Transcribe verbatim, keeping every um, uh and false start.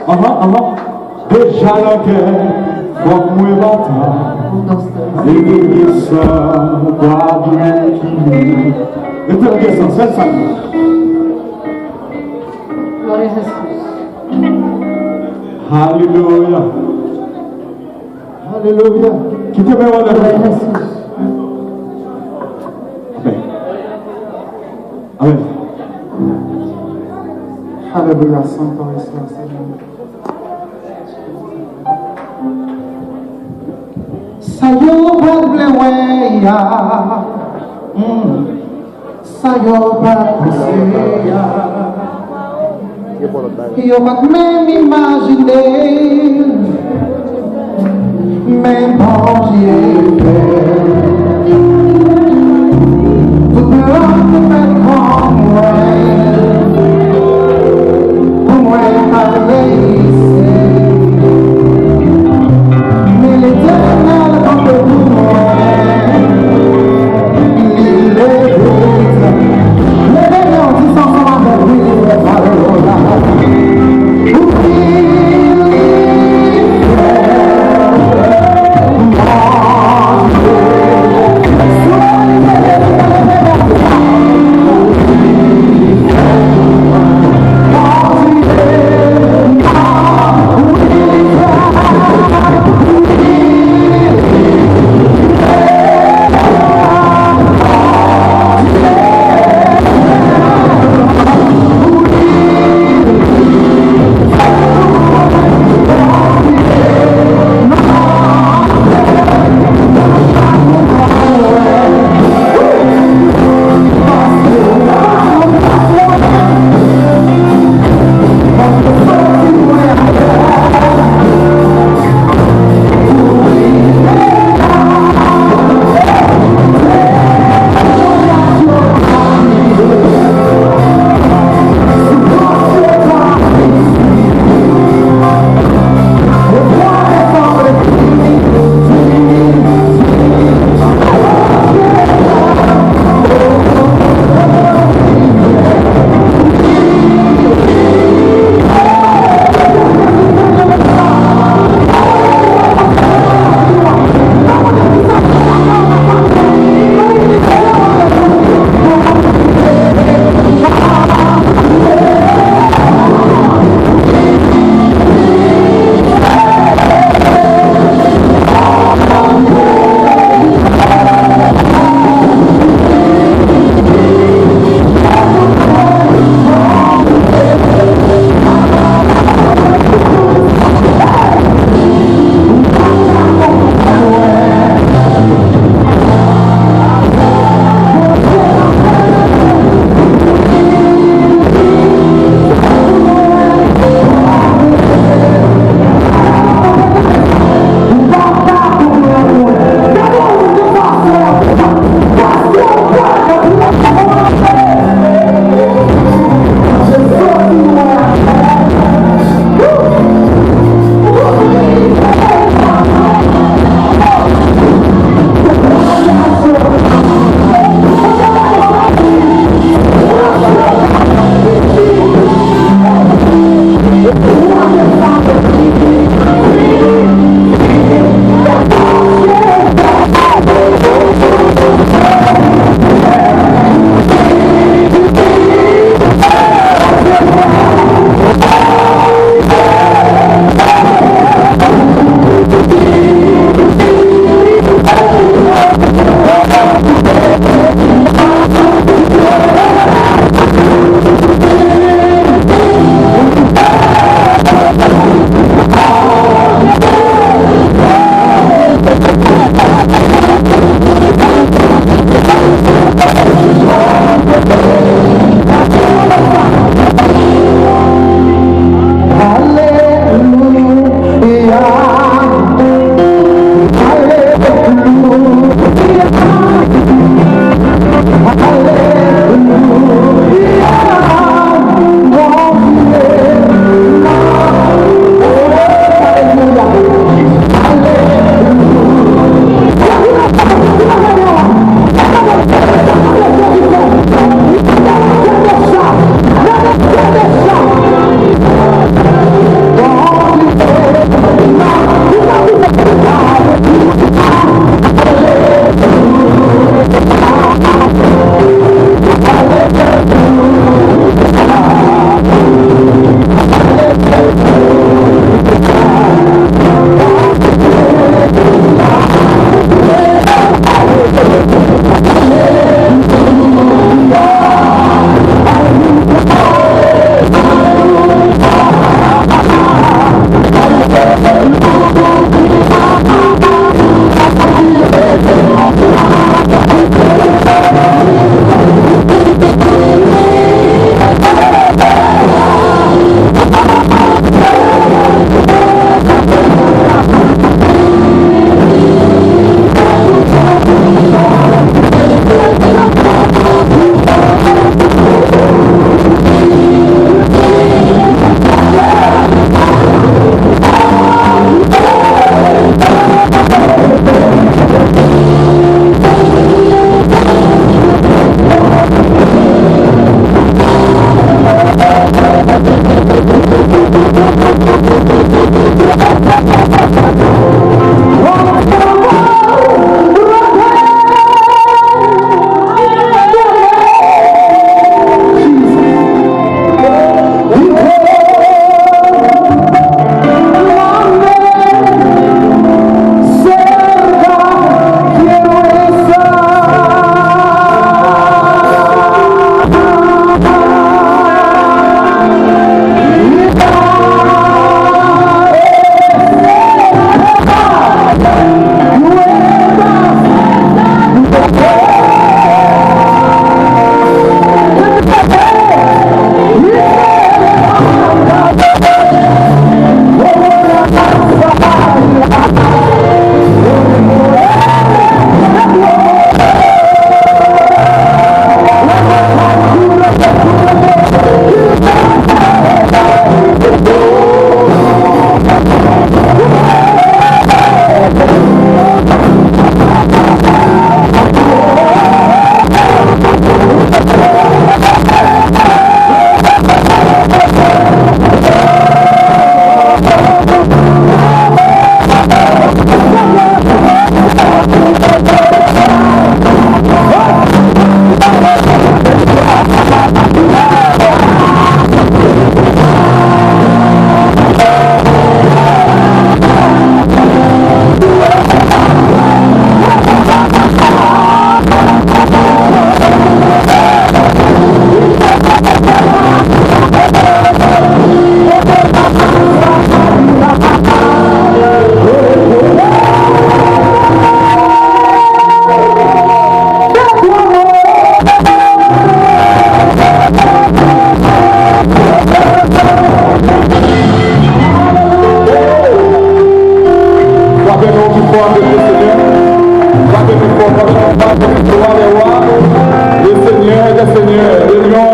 Anhan, anhan. Deja nan kè, fòk mwen batay. Legliz sa pa byen. Mete l gen sans, sèl sa. Alelouya. Alelouya. Kite men w nan. Amen. Amen. Alelouya, santo es la Señor. Sa yo pa t vle wè a. Mm. Sa yo pa t panse a. Yo pa t menm imajine. Men Bondye fè. Tout plan te fèt kont mwen. Pou mwen pa reyisi. Men Letènèl kanpe pou mwen. Li leve tèt. Leve men w, di sa ansanm avèk mwen, alelouya. Pou ki li fè. Bondye. Wa dè wa, le Senyè dè senyè, le Lyon